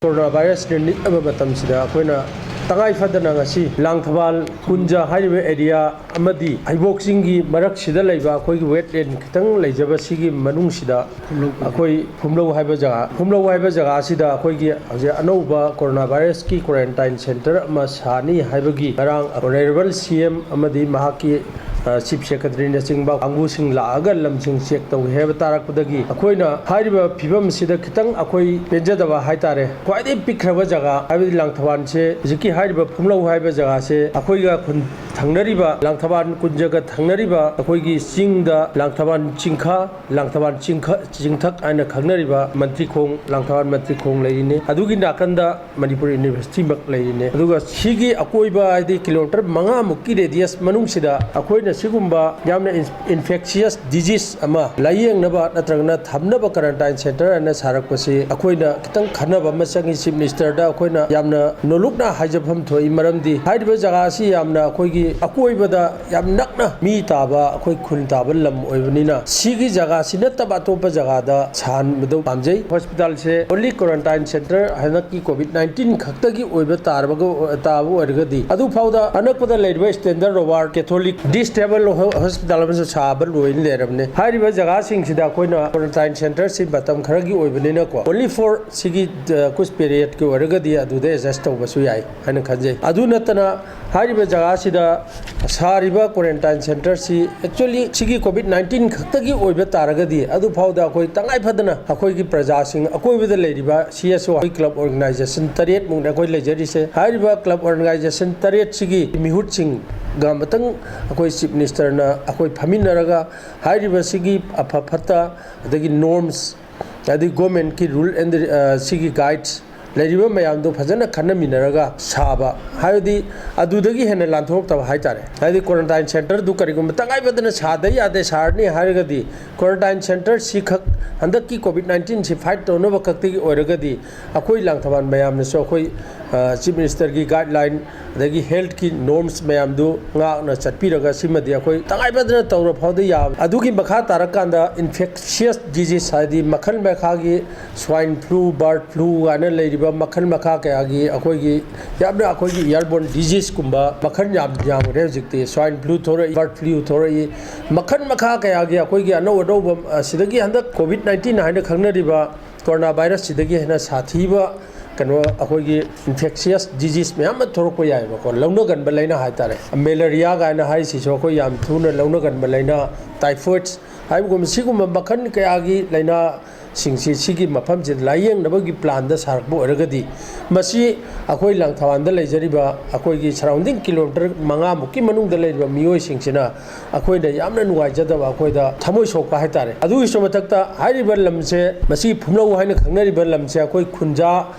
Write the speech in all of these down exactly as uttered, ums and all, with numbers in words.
Corona ꯚꯥꯏꯔꯁꯅ ꯅꯤꯛꯂꯕ ꯃꯇꯝꯁꯤꯗ ꯑꯩꯈꯣꯏꯅ ꯇꯉꯥꯏ ꯐꯗꯅ ꯉꯁꯤ ꯂꯥꯡꯊꯕꯥꯜ ꯀꯨꯟꯖ ꯍꯥꯏꯔꯤꯕ ꯑꯦꯔꯤꯌꯥ ꯑꯃꯗꯤ ꯍꯩꯕꯣꯛ ꯆꯤꯡꯒꯤ ꯃꯔꯛꯁꯤꯗ ꯂꯩꯕ ꯑꯩꯈꯣꯏꯒꯤ ꯋꯦꯠꯂꯦꯟ ꯈꯤꯇꯪ ꯂꯩꯖꯕ ꯁꯤꯒꯤ ꯃꯅꯨꯡꯁꯤꯗ ꯑꯩꯈꯣꯏ ꯐꯨꯝꯂꯧ ꯍꯥꯏꯕ ꯖꯒꯥ, ꯐꯨꯝꯂꯧ ꯍꯥꯏꯕ ꯖꯒꯥ ꯑꯁꯤꯗ ꯑꯩꯈꯣꯏꯒꯤ ꯍꯧꯖꯤꯛ ꯑꯅꯧꯕ ꯀꯣꯔꯣꯅꯥ ꯚꯥꯏꯔꯁꯀꯤ ꯀ꯭ꯋꯥꯔꯦꯟꯇꯥꯏꯟ ꯁꯦꯟꯇꯔ ꯑꯃ ꯁꯥꯅꯤ ꯍꯥꯏꯕꯒꯤ ꯉꯔꯥꯡ ꯑꯣꯅꯔꯦꯕꯜ ꯁꯤ ꯑꯦꯝ ꯑꯃꯗꯤ ꯃꯍꯥꯛꯀꯤ, ꯑ, ꯆꯤꯐ ꯁꯦꯀ꯭ꯔꯦꯇꯔꯤꯅꯆꯤꯡꯕ ꯀꯥꯡꯕꯨꯁꯤꯡ ꯂꯥꯛꯑꯒ ꯂꯝꯁꯤꯡ ꯆꯦꯛ ꯇꯧꯏ ꯍꯥꯏꯕ ꯇꯥꯔꯛꯄꯗꯒꯤ ꯑꯩꯈꯣꯏꯅ ꯍꯥꯏꯔꯤꯕ ꯐꯤꯕꯝ ꯑꯁꯤꯗ ꯈꯤꯇꯪ ꯑꯩꯈꯣꯏ ꯄꯦꯟꯖꯗꯕ ꯍꯥꯏꯇꯥꯔꯦ꯫ ꯈ꯭ꯋꯥꯏꯗꯒꯤ ꯄꯤꯛꯈ꯭ꯔꯕ ꯖꯒꯥ ꯍꯥꯏꯕꯗꯤ ꯂꯥꯡꯊꯕꯥꯜꯁꯦ, ꯍꯧꯖꯤꯛꯀꯤ ꯍꯥꯏꯔꯤꯕ ꯐꯨꯝꯂꯧ ꯍꯥꯏꯕ ꯖꯒꯥꯁꯦ ꯑꯩꯈꯣꯏꯒ ꯈꯨꯟ ꯊꯪꯅꯔꯤꯕ, ꯂꯥꯡꯊꯕꯥꯜ ꯀꯨꯟꯖꯒ ꯊꯪꯅꯔꯤꯕ ꯑꯩꯈꯣꯏꯒꯤ ꯆꯤꯡꯗ ꯂꯥꯡꯊꯕꯥꯜ ꯆꯤꯡꯈꯥ, ꯂꯥꯡꯊꯕꯥꯜ ꯆꯤꯡꯈ-, ꯆꯤꯡꯊꯛ ꯍꯥꯏꯅ ꯈꯪꯅꯔꯤꯕ ꯃꯟꯇ꯭ꯔꯤꯈꯣꯡ, ꯂꯥꯡꯊꯕꯥꯜ ꯃꯟꯇ꯭ꯔꯤꯈꯣꯡ ꯂꯩꯔꯤꯅꯤ꯫ ꯑꯗꯨꯒꯤ ꯅꯥꯀꯟꯗ ꯃꯅꯤꯄꯨꯔ ꯌꯨꯅꯤꯚꯔꯁꯤꯇꯤꯃꯛ ꯂꯩꯔꯤꯅꯤ꯫ ꯑꯗꯨꯒ ꯁꯤꯒꯤ ꯑꯀꯣꯏꯕ ꯍꯥꯏꯗꯤ ꯀꯤꯂꯣꯃꯤꯇꯔ ꯃꯉꯥꯃꯨꯛꯀꯤ ꯔꯦꯗꯤꯌꯁ ꯃꯅꯨꯡꯁꯤꯗ ꯑꯩꯈꯣꯏꯅ ꯁꯤꯒꯨꯝꯕ ꯌꯥꯝꯅ ꯏꯟ-, ꯏꯟꯐꯦꯛꯁꯤꯌꯁ ꯗꯤꯖꯤꯁ ꯑꯃ ꯂꯥꯌꯦꯡꯅꯕ ꯅꯠꯇ꯭ꯔꯒꯅ ꯊꯝꯅꯕ ꯀ꯭ꯋꯥꯔꯦꯟꯇꯥꯏꯟ ꯁꯦꯟꯇꯔ ꯍꯥꯏꯅ ꯁꯥꯔꯛꯄꯁꯤ ꯑꯩꯈꯣꯏꯅ ꯈꯤꯇꯪ ꯈꯟꯅꯕ ꯑꯃ ꯆꯪꯉꯤ꯫ ꯆꯤꯐ ꯃꯤꯅꯤꯁꯇꯔꯗ ꯑꯩꯈꯣꯏꯅ ꯌꯥꯝꯅ ꯅꯣꯂꯨꯛꯅ ꯍꯥꯏꯖꯐꯝ ꯊꯣꯛꯏ, ꯃꯔꯝꯗꯤ ꯍꯥꯏꯔꯤꯕ ꯖꯒꯥ ꯑꯁꯤ ꯌꯥꯝꯅ ꯑꯩꯈꯣꯏꯒꯤ ꯑꯀꯣꯏꯕꯗ ꯌꯥꯝ ꯅꯛꯅ ꯃꯤ ꯇꯥꯕ ꯑꯩꯈꯣꯏ ꯈꯨꯟ ꯇꯥꯕ ꯂꯝ ꯑꯣꯏꯕꯅꯤꯅ ꯁꯤꯒꯤ ꯖꯒꯥꯁꯤ ꯅꯠꯇꯕ ꯑꯇꯣꯞꯄ ꯖꯒꯥꯗ ꯁꯥꯍꯟꯕꯗꯨ ꯄꯥꯝꯖꯩ꯫ ꯍꯣꯁꯄꯤꯇꯥꯜꯁꯦ ꯑꯣꯟꯂꯤ ꯀ꯭ꯋꯥꯔꯦꯟꯇꯥꯏꯟ ꯁꯦꯟꯇꯔ ꯍꯟꯗꯛꯀꯤ ꯀꯣꯚꯤꯗ ꯅꯥꯏꯟꯇꯤꯟ ꯈꯛꯇꯒꯤ ꯑꯣꯏꯕ ꯇꯥꯔꯕꯒ, ꯇꯥꯕ ꯑꯣꯏꯔꯒꯗꯤ ꯑꯗꯨ ꯐꯥꯎꯗ ꯑꯅꯛꯄꯗ ꯂꯩꯔꯤꯕ ꯁ꯭ꯇꯦꯟꯗꯔꯠ ꯔꯣꯕꯥꯔꯠ ꯀꯦꯊꯣꯂꯤꯛ ꯗꯤꯁꯇꯦꯕꯜ ꯍꯣ-, ꯍꯣꯁꯄꯤꯇꯥꯜ ꯑꯃꯁꯨ ꯁꯥꯕ ꯂꯣꯏꯅ ꯂꯩꯔꯕꯅꯦ꯫ ꯍꯥꯏꯔꯤꯕ ꯖꯒꯥꯁꯤꯡꯁꯤꯗ ꯑꯩꯈꯣꯏꯅ ꯀ꯭ꯋꯥꯔꯦꯟꯇꯥꯏꯟ ꯁꯦꯟꯇꯔꯁꯤ ꯃꯇꯝ ꯈꯔꯒꯤ ꯑꯣꯏꯕꯅꯤꯅꯀꯣ, ꯑꯣꯟꯂꯤ ꯐꯣꯔ ꯁꯤꯒꯤ, ꯑ, ꯀꯨꯁ ꯄꯦꯔꯤꯌꯠꯀꯤ ꯑꯣꯏꯔꯒꯗꯤ ꯑꯗꯨꯗ ꯑꯦꯗꯖꯁ ꯇꯧꯕꯁꯨ ꯌꯥꯏ ꯍꯥꯏꯅ ꯈꯟꯖꯩ꯫ ꯑꯗꯨ ꯅꯠꯇꯅ ꯍꯥꯏꯔꯤꯕ ꯖꯒꯥꯁꯤꯗ ꯁꯥꯔꯤꯕ ꯀ꯭ꯋꯥꯔꯦꯟꯇꯥꯏꯟ ꯁꯦꯟꯇꯔꯁꯤ actually ꯁꯤꯒꯤ ꯀꯣꯚꯤꯗ ꯅꯥꯏꯟꯇꯤꯟ ꯈꯛꯇꯒꯤ ꯑꯣꯏꯕ ꯇꯥꯔꯒꯗꯤ ꯑꯗꯨ ꯐꯥꯎꯗ ꯑꯩꯈꯣꯏ ꯇꯉꯥꯏ ꯐꯗꯅ ꯑꯩꯈꯣꯏꯒꯤ ꯄ꯭ꯔꯖꯥꯁꯤꯡ, ꯑꯀꯣꯏꯕꯗ ꯂꯩꯔꯤꯕ ꯁꯤ ꯑꯦꯁ ꯑꯣ, ꯑꯩꯈꯣꯏ ꯀ꯭ꯂꯕ ꯑꯣꯔꯒꯅꯥꯏꯖꯦꯁꯟ ꯇꯔꯦꯠꯃꯨꯛꯅꯤ ꯑꯩꯈꯣꯏ ꯂꯩꯖꯔꯤꯁꯦ꯫ ꯍꯥꯏꯔꯤꯕ ꯀ꯭ꯂꯕ ꯑꯣꯔꯒꯅꯥꯏꯖꯦꯁꯟ ꯇꯔꯦꯠꯁꯤꯒꯤ ꯃꯤꯍꯨꯠꯁꯤꯡꯒ ꯑꯃꯇꯪ ꯑꯩꯈꯣꯏ ꯆꯤꯐ ꯃꯤꯅꯤꯁꯇꯔꯅ ꯑꯩꯈꯣꯏ ꯐꯝꯃꯤꯟꯅꯔꯒ ꯍꯥꯏꯔꯤꯕꯁꯤꯒꯤ ꯑꯐ ꯐꯠꯇ, ꯑꯗꯒꯤ ꯅꯣꯔꯝꯁ, ꯑꯗꯒꯤ ꯒꯣꯔꯃꯦꯟꯠꯀꯤ ꯔꯨꯜ ꯑꯦꯟ, ꯑ, ꯁꯤꯒꯤ ꯒꯥꯏꯗꯁ ꯂꯩꯔꯤꯕ ꯃꯌꯥꯝꯗꯣ ꯐꯖꯅ ꯈꯟꯅꯃꯤꯟꯅꯔꯒ ꯁꯥꯕ, ꯍꯥꯏꯕꯗꯤ ꯑꯗꯨꯗꯒꯤ ꯍꯦꯟꯅ ꯂꯥꯟꯊꯣꯔꯛꯇꯕ ꯍꯥꯏꯇꯥꯔꯦ꯫ ꯍꯥꯏꯗꯤ ꯀ꯭ꯋꯥꯔꯦꯟꯇꯥꯏꯟ ꯁꯦꯟꯇꯔꯗꯨ ꯀꯔꯤꯒꯨꯝꯕ ꯇꯉꯥꯏ ꯐꯗꯅ ꯁꯥꯗ ꯌꯥꯗꯦ, ꯁꯥꯔꯅꯤ ꯍꯥꯏꯔꯒꯗꯤ ꯀ꯭ꯋꯥꯔꯦꯟꯇꯥꯏꯟ ꯁꯦꯟꯇꯔ ꯁꯤꯈꯛ, ꯍꯟꯗꯛꯀꯤ ꯀꯣꯚꯤꯗ ꯅꯥꯏꯟꯇꯤꯟꯁꯤ ꯐꯥꯏꯠ ꯇꯧꯅꯕ ꯈꯛꯇꯒꯤ ꯑꯣꯏꯔꯒꯗꯤ ꯑꯩꯈꯣꯏ ꯂꯥꯡꯊꯕꯥꯜ ꯃꯌꯥꯝꯅꯁꯨ ꯑꯩꯈꯣꯏ ꯆꯤꯐ ꯃꯤꯅꯤꯁꯇꯔꯒꯤ ꯒꯥꯏꯗꯂꯥꯏꯟ, ꯑꯗꯒꯤ ꯍꯦꯜꯊꯀꯤ ꯅꯣꯔꯝꯁ ꯃꯌꯥꯝꯗꯨ ꯉꯥꯛꯅ ꯆꯠꯄꯤꯔꯒ, ꯁꯤꯃꯗꯤ ꯑꯩꯈꯣꯏ ꯇꯉꯥꯏ ꯐꯗꯅ ꯇꯧꯔ ꯐꯥꯎꯗ ꯌꯥꯕ꯫ ꯑꯗꯨꯒꯤ ꯃꯈꯥ ꯇꯥꯔꯀꯥꯟꯗ ꯏꯟꯐꯦꯛꯁꯤꯌꯁ ꯗꯤꯖꯤꯁ, ꯍꯥꯏꯗꯤ ꯃꯈꯜ ꯃꯈꯥꯒꯤ ꯁ꯭ꯋꯥꯏꯟ ꯐ꯭ꯂꯨ, ꯕꯥꯔꯗ ꯐ꯭ꯂꯨ ꯍꯥꯏꯅ ꯂꯩꯔꯤꯕ ꯃꯈꯜ ꯃꯈꯥ ꯀꯌꯥꯒꯤ ꯑꯩꯈꯣꯏꯒꯤ ꯌꯥꯝꯅ ꯑꯩꯈꯣꯏꯒꯤ ꯏꯌꯔꯕꯣꯔꯟ ꯗꯤꯖꯤꯁꯀꯨꯝꯕ ꯃꯈꯜ ꯌꯥꯝ ꯌꯥꯝꯈ꯭ꯔꯦ ꯍꯧꯖꯤꯛꯇꯤ꯫ ꯁ꯭ꯋꯥꯏꯟ ꯐ꯭ꯂꯨ ꯊꯣꯔꯛꯏ, ꯕꯥꯔꯗ ꯐ꯭ꯂꯨ ꯊꯣꯔꯛꯏ, ꯃꯈꯜ ꯃꯈꯥ ꯀꯌꯥꯒꯤ ꯑꯩꯈꯣꯏꯒꯤ ꯑꯅꯧ ꯑꯅꯧꯕ, ꯑꯁꯤꯗꯒꯤ ꯍꯟꯗꯛ ꯀꯣꯚꯤꯗ ꯅꯥꯏꯟꯇꯤꯟ ꯍꯥꯏꯅ ꯈꯪꯅꯔꯤꯕ ꯀꯣꯔꯣꯅꯥ ꯚꯥꯏꯔꯁꯁꯤꯗꯒꯤ ꯍꯦꯟꯅ ꯁꯥꯊꯤꯕ ꯀꯩꯅꯣ, ꯑꯩꯈꯣꯏꯒꯤ ꯏꯟꯐꯦꯛꯁꯤꯌꯁ ꯗꯤꯖꯤꯁ ꯃꯌꯥꯝ ꯑꯃ ꯊꯣꯛꯂꯛꯄ ꯌꯥꯏꯑꯕꯀꯣ, ꯂꯧꯅꯒꯟꯕ ꯂꯥꯏꯅꯥ ꯍꯥꯏꯇꯥꯔꯦ꯫ ꯃꯦꯂꯔꯤꯌꯥ ꯀꯥꯏꯅ ꯍꯥꯏꯔꯤꯁꯤꯁꯨ ꯑꯩꯈꯣꯏ ꯌꯥꯝ ꯊꯨꯅ ꯂꯧꯅꯒꯟꯕ ꯂꯥꯏꯅꯥ, ꯇꯥꯏꯐꯣꯏꯗꯁ ꯍꯥꯏꯕꯒꯨꯝꯕ ꯁꯤꯒꯨꯝꯕ ꯃꯈꯜ ꯀꯌꯥꯒꯤ ꯂꯥꯏꯅꯥꯁꯤꯡꯁꯤ ꯁꯤꯒꯤ ꯃꯐꯝꯁꯤꯗ ꯂꯥꯏꯌꯦꯡꯅꯕꯒꯤ ꯄ꯭ꯂꯥꯟꯗ ꯁꯥꯔꯛꯄ ꯑꯣꯏꯔꯒꯗꯤ, ꯃꯁꯤ ꯑꯩꯈꯣꯏ ꯂꯥꯡꯊꯕꯥꯜꯗ ꯂꯩꯖꯔꯤꯕ, ꯑꯩꯈꯣꯏꯒꯤ ꯁꯔꯥꯎꯟꯗꯤꯡ ꯀꯤꯂꯣꯃꯤꯇꯔ ꯃꯉꯥꯃꯨꯛꯀꯤ ꯃꯅꯨꯡꯗ ꯂꯩꯔꯤꯕ ꯃꯤꯑꯣꯏꯁꯤꯡꯁꯤꯅ ꯑꯩꯈꯣꯏꯅ ꯌꯥꯝꯅ ꯅꯨꯡꯉꯥꯏꯖꯗꯕ, ꯑꯩꯈꯣꯏꯗ ꯊꯃꯣꯏ ꯁꯣꯛꯄ ꯍꯥꯏꯇꯥꯔꯦ꯫ ꯑꯗꯨꯒꯤꯁꯨ ꯃꯊꯛꯇ ꯍꯥꯏꯔꯤꯕ ꯂꯝꯁꯦ, ꯃꯁꯤ ꯐꯨꯝꯂꯧ ꯍꯥꯏꯅ ꯈꯪꯅꯔꯤꯕ ꯂꯝꯁꯦ ꯑꯩꯈꯣꯏ ꯈꯨꯟꯖꯥ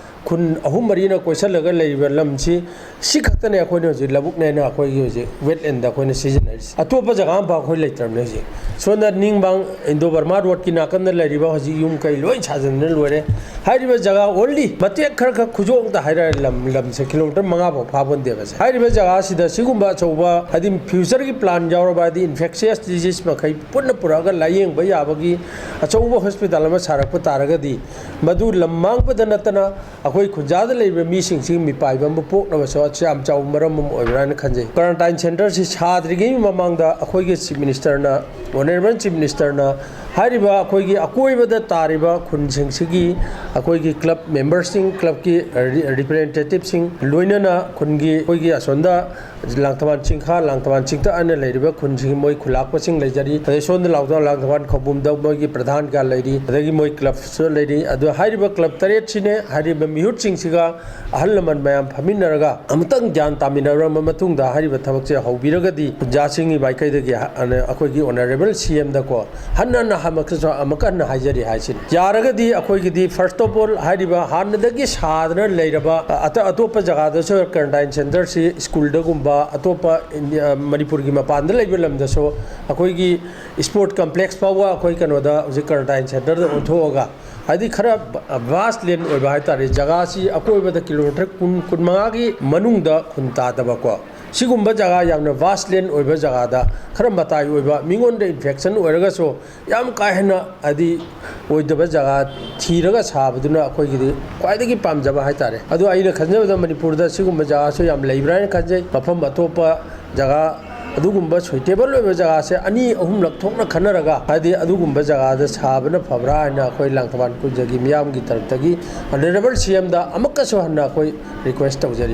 ꯈꯨꯟ ꯑꯍꯨꯝ ꯃꯔꯤꯅ ꯀꯣꯏꯁꯜꯂꯒ ꯂꯩꯔꯤꯕ ꯂꯝꯁꯤ, ꯁꯤ ꯈꯛꯇꯅꯦ ꯑꯩꯈꯣꯏꯅ ꯍꯧꯖꯤꯛ ꯂꯧꯕꯨꯛꯅꯦꯅ ꯑꯩꯈꯣꯏꯒꯤ ꯍꯧꯖꯤꯛ ꯋꯦꯠꯂꯦꯟꯗ ꯑꯩꯈꯣꯏꯅ ꯁꯤꯖꯤꯟꯅꯔꯤꯁꯦ꯫ ꯑꯇꯣꯞꯄ ꯖꯒꯥ ꯑꯃꯐꯥꯎ ꯑꯩꯈꯣꯏ ꯂꯩꯇ꯭ꯔꯕꯅꯦ ꯍꯧꯖꯤꯛ꯫ ꯁꯣꯝꯗ ꯅꯤꯡꯕꯥꯡ ꯏꯟꯗꯣ ꯕꯔꯃꯥ ꯔꯣꯗꯀꯤ ꯅꯥꯀꯟꯗ ꯂꯩꯔꯤꯕ ꯍꯧꯖꯤꯛ ꯌꯨꯝ ꯀꯩ ꯂꯣꯏ ꯁꯥꯖꯤꯟꯗꯅ ꯂꯣꯏꯔꯦ꯫ ꯍꯥꯏꯔꯤꯕ ꯖꯒꯥ ꯑꯣꯟꯂꯤ ꯃꯇꯦꯛ ꯈꯔ ꯈꯛ ꯈꯨꯖꯣꯛ ꯑꯝꯇ ꯍꯥꯏꯔ ꯂꯝ, ꯂꯝꯁꯦ ꯀꯤꯂꯣꯃꯤꯇꯔ ꯃꯉꯥ ꯐꯥꯎ ꯐꯥꯕꯣꯟꯗꯦꯕꯁꯦ꯫ ꯍꯥꯏꯔꯤꯕ ꯖꯒꯥꯁꯤꯗ ꯁꯤꯒꯨꯝꯕ ꯑꯆꯧꯕ, ꯍꯥꯏꯗꯤ ꯐ꯭ꯌꯨꯆꯔꯒꯤ ꯄ꯭ꯂꯥꯟ ꯌꯥꯎꯔꯕ, ꯍꯥꯏꯗꯤ ꯏꯟꯐꯦꯛꯁꯤꯌꯁ ꯗꯤꯖꯤꯁ ꯃꯈꯩ ꯄꯨꯟꯅ ꯄꯨꯔꯛꯑꯒ ꯂꯥꯏꯌꯦꯡꯕ ꯌꯥꯕꯒꯤ ꯑꯆꯧꯕ ꯍꯣꯁꯄꯤꯇꯥꯜ ꯑꯃ ꯁꯥꯔꯛꯄ ꯇꯥꯔꯒꯗꯤ, ꯃꯗꯨ ꯂꯝ ꯃꯥꯡꯕꯗ ꯅꯠꯇꯅ ꯑꯩꯈꯣꯏ ꯈꯨꯟꯖꯥꯗ ꯂꯩꯔꯤꯕ ꯃꯤꯁꯤꯡꯁꯤ ꯃꯤꯄꯥꯏꯕ ꯑꯃ ꯄꯣꯛꯅꯕꯁꯨ ꯑꯁꯤ ꯌꯥꯝ ꯆꯥꯎꯕ ꯃꯔꯝ ꯑꯃ ꯑꯣꯏꯕ꯭ꯔꯥ ꯍꯥꯏꯅ ꯈꯟꯖꯩ꯫ ꯀ꯭ꯋꯥꯔꯦꯟꯇꯥꯏꯟ ꯁꯦꯟꯇꯔꯁꯤ ꯁꯥꯗ꯭ꯔꯤꯉꯩ ꯃꯃꯥꯡꯗ ꯑꯩꯈꯣꯏꯒꯤ ꯆꯤꯐ ꯃꯤꯅꯤꯁꯇꯔꯅ, ꯑꯣꯅꯔꯦꯕꯜ ꯆꯤꯐ ꯃꯤꯅꯤꯁꯇꯔꯅ ꯍꯥꯏꯔꯤꯕ ꯑꯩꯈꯣꯏꯒꯤ ꯑꯀꯣꯏꯕꯗ ꯇꯥꯔꯤꯕ ꯈꯨꯟꯁꯤꯡꯁꯤꯒꯤ ꯑꯩꯈꯣꯏꯒꯤ ꯀ꯭ꯂꯕ ꯃꯦꯝꯕꯔꯁꯤꯡ, ꯀ꯭ꯂꯕꯀꯤ ꯔꯤ-, ꯔꯤꯄ꯭ꯔꯖꯦꯟꯇꯦꯇꯤꯞꯁꯤꯡ, ꯂꯣꯏꯅꯅ ꯈꯨꯟꯒꯤ ꯑꯩꯈꯣꯏꯒꯤ ꯑꯁꯣꯝꯗ ꯂꯥꯡꯊꯕꯥꯜ ꯆꯤꯡꯈꯥ, ꯂꯥꯡꯊꯕꯥꯜ ꯆꯤꯡꯊꯛ ꯍꯥꯏꯅ ꯂꯩꯔꯤꯕ ꯈꯨꯟꯁꯤꯡ, ꯃꯣꯏ ꯈꯨꯂꯥꯛꯄꯁꯤꯡ ꯂꯩꯖꯔꯤ꯫ ꯑꯗꯩ ꯁꯣꯝꯗ ꯂꯥꯎꯊ-, ꯂꯥꯡꯊꯕꯥꯜ ꯈꯧꯄꯨꯝꯗ ꯃꯣꯏꯒꯤ ꯄ꯭ꯔꯙꯥꯟ ꯀꯌꯥ ꯂꯩꯔꯤ, ꯑꯗꯒꯤ ꯃꯣꯏ ꯀ꯭ꯂꯕꯁꯨ ꯂꯩꯔꯤ꯫ ꯑꯗꯨ ꯍꯥꯏꯔꯤꯕ ꯀ꯭ꯂꯕ ꯇꯔꯦꯠꯁꯤꯅꯦ ꯍꯥꯏꯔꯤꯕ ꯃꯤꯍꯨꯠꯁꯤꯡꯁꯤꯒ ꯑꯍꯜ ꯂꯃꯟ ꯃꯌꯥꯝ ꯐꯝꯃꯤꯟꯅꯔꯒ ꯑꯃꯨꯛꯇꯪ ꯒ꯭ꯌꯥꯟ ꯇꯥꯃꯤꯟꯅꯔꯕ ꯃꯇꯨꯡꯗ ꯍꯥꯏꯔꯤꯕ ꯊꯕꯛꯁꯦ ꯍꯧꯕꯤꯔꯒꯗꯤ ꯈꯨꯟꯖꯥꯁꯤꯡꯒꯤ ꯃꯥꯏꯀꯩꯗꯒꯤ ꯑꯩꯈꯣꯏꯒꯤ ꯑꯣꯅꯔꯦꯕꯜ ꯁꯤ ꯑꯦꯝꯗꯀꯣ ꯍꯟꯅ ꯍꯟꯅ ꯑꯃꯨꯛꯀꯁꯨ ꯑꯃꯨꯛꯀ ꯍꯟꯅ ꯍꯥꯏꯖꯔꯤ ꯍꯥꯏꯁꯤꯅꯤ꯫ ꯌꯥꯔꯒꯗꯤ ꯑꯩꯈꯣꯏꯒꯤꯗꯤ first of all ꯍꯥꯏꯔꯤꯕ ꯍꯥꯟꯅꯗꯒꯤ ꯁꯥꯗꯅ ꯂꯩꯔꯕ ꯑꯇ-, ꯑꯇꯣꯞꯄ ꯖꯒꯥꯗꯁꯨ quarantine centreꯁꯤ ꯁ꯭ꯀꯨꯜꯗꯒꯨꯝꯕ ꯑꯇꯣꯞꯄ ꯏꯟꯗꯤꯌꯥ, ꯃꯅꯤꯄꯨꯔꯒꯤ ꯃꯄꯥꯟꯗ ꯂꯩꯕ ꯂꯝꯗꯁꯨ ꯑꯩꯈꯣꯏꯒꯤ ꯁ꯭ꯄꯣꯔꯠ ꯀꯝꯄ꯭ꯂꯦꯛꯁ ꯐꯥꯎꯕ ꯑꯩꯈꯣꯏ ꯀꯩꯅꯣꯗ ꯍꯧꯖꯤꯛ quarantine centreꯗ ꯑꯣꯟꯊꯣꯛꯑꯒ ꯍꯥꯏꯗꯤ ꯈꯔ vast land ꯑꯣꯏꯕ ꯍꯥꯏꯇꯥꯔꯦ, ꯖꯒꯥꯁꯤ ꯑꯀꯣꯏꯕꯗ ꯀꯤꯂꯣꯃꯤꯇꯔ ꯀꯨꯟ, ꯀꯨꯟꯃꯉꯥꯒꯤ ꯃꯅꯨꯡꯗ ꯈꯨꯟ ꯇꯥꯗꯕꯀꯣ, ꯁꯤꯒꯨꯝꯕ ꯖꯒꯥ ꯌꯥꯝꯅ vast land ꯑꯣꯏꯕ ꯖꯒꯥꯗ, ꯈꯔ ꯃꯇꯥꯏ ꯑꯣꯏꯕ, ꯃꯤꯉꯣꯟꯗ infection ꯑꯣꯏꯔꯒꯁꯨ ꯌꯥꯝ ꯀꯥ ꯍꯦꯟꯅ ꯍꯥꯏꯗꯤ ꯑꯣꯏꯗꯕ ꯖꯒꯥ ꯊꯤꯔꯒ ꯁꯥꯕꯗꯨꯅ ꯑꯩꯈꯣꯏꯒꯤꯗꯤ ꯈ꯭ꯋꯥꯏꯗꯒꯤ ꯄꯥꯝꯖꯕ ꯍꯥꯏꯇꯥꯔꯦ꯫ ꯑꯗꯣ ꯑꯩꯅ ꯈꯟꯖꯕꯗ ꯃꯅꯤꯄꯨꯔꯗ ꯁꯤꯒꯨꯝꯕ ꯖꯒꯥꯁꯨ ꯌꯥꯝ ꯂꯩꯕ꯭ꯔꯥ ꯍꯥꯏꯅ ꯈꯟꯖꯩ꯫ ꯃꯐꯝ ꯑꯇꯣꯞꯄ ꯖꯒꯥ ꯑꯗꯨꯒꯨꯝꯕ suitable ꯑꯣꯏꯕ ꯖꯒꯥꯁꯦ ꯑꯅꯤ ꯑꯍꯨꯝꯂꯛ ꯊꯣꯛꯅ ꯈꯟꯅꯔꯒ, ꯍꯥꯏꯗꯤ ꯑꯗꯨꯒꯨꯝꯕ ꯖꯒꯥꯗ ꯁꯥꯕꯅ ꯐꯕ꯭ꯔꯥ ꯍꯥꯏꯅ ꯑꯩꯈꯣꯏ ꯂꯥꯡꯊꯕꯥꯜ ꯈꯨꯜꯒꯤ ꯃꯤꯌꯥꯝꯒꯤ ꯇꯔꯞꯇꯒꯤ Honourable C M ꯗ ꯑꯃꯨꯛꯀꯁꯨ ꯍꯟꯅ ꯑꯩꯈꯣꯏ request ꯇꯧꯖꯔꯤ꯫